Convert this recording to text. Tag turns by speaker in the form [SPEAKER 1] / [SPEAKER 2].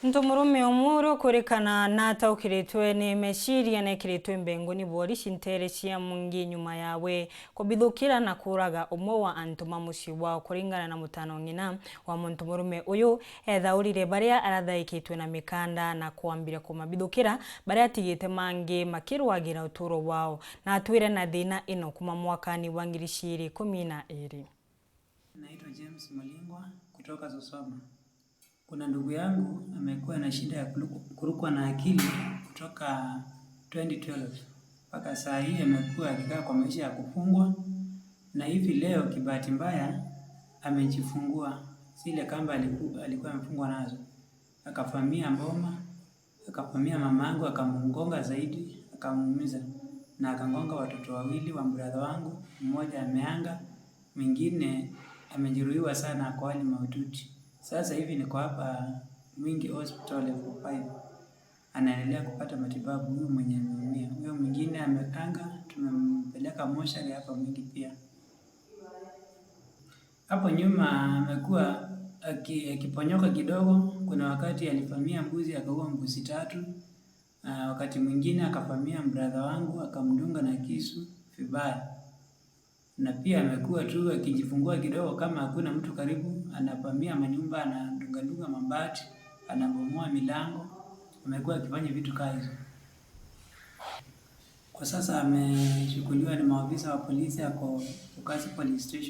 [SPEAKER 1] Ntumurume umwe uri nataukiritwe ni meciria nekiritwe mbengo ni borici cintere cia mwingi nyuma yawe kubithukira na kuraga umwe wa antu ma mucii wao. Kuringana na mutano ng'ina wa muntu murume uyu, ethaurire baria arathaikitwe na mikanda na kwambira kumabithukira baria atigite mangi makirwagira uturo wao, na atwire na thina ino kuma mwakani wa 2012.
[SPEAKER 2] Naitwa James Mulingwa kutoka Sosoma. Kuna ndugu yangu amekuwa na shida ya kurukwa na akili kutoka 2012 mpaka saa hii amekuwa akikaa kwa maisha ya kufungwa, na hivi leo kibahati mbaya amejifungua zile kamba alikuwa amefungwa nazo, akavamia mboma, akavamia mamangu, akamgonga zaidi, akamuumiza na akagonga watoto wawili wa brother wangu, mmoja ameanga, mwingine amejeruhiwa sana kwa hali mahututi. Sasa hivi niko hapa Mwingi Hospital level 5, anaendelea kupata matibabu huyu mwenye ameumia. Huyo mwingine ameanga, tumempeleka moshari hapa Mwingi pia. Hapo nyuma amekuwa akiponyoka kidogo. Kuna wakati alivamia mbuzi akaua mbuzi tatu. Wakati mwingine akavamia brother wangu akamdunga na kisu vibaya. Na pia amekuwa tu akijifungua kidogo, kama hakuna mtu karibu, anavamia manyumba, anadungadunga mabati, anabomoa milango. Amekuwa akifanya vitu kaa hizo. Kwa sasa amechukuliwa na maafisa wa polisi, ako Ukasi Police Station.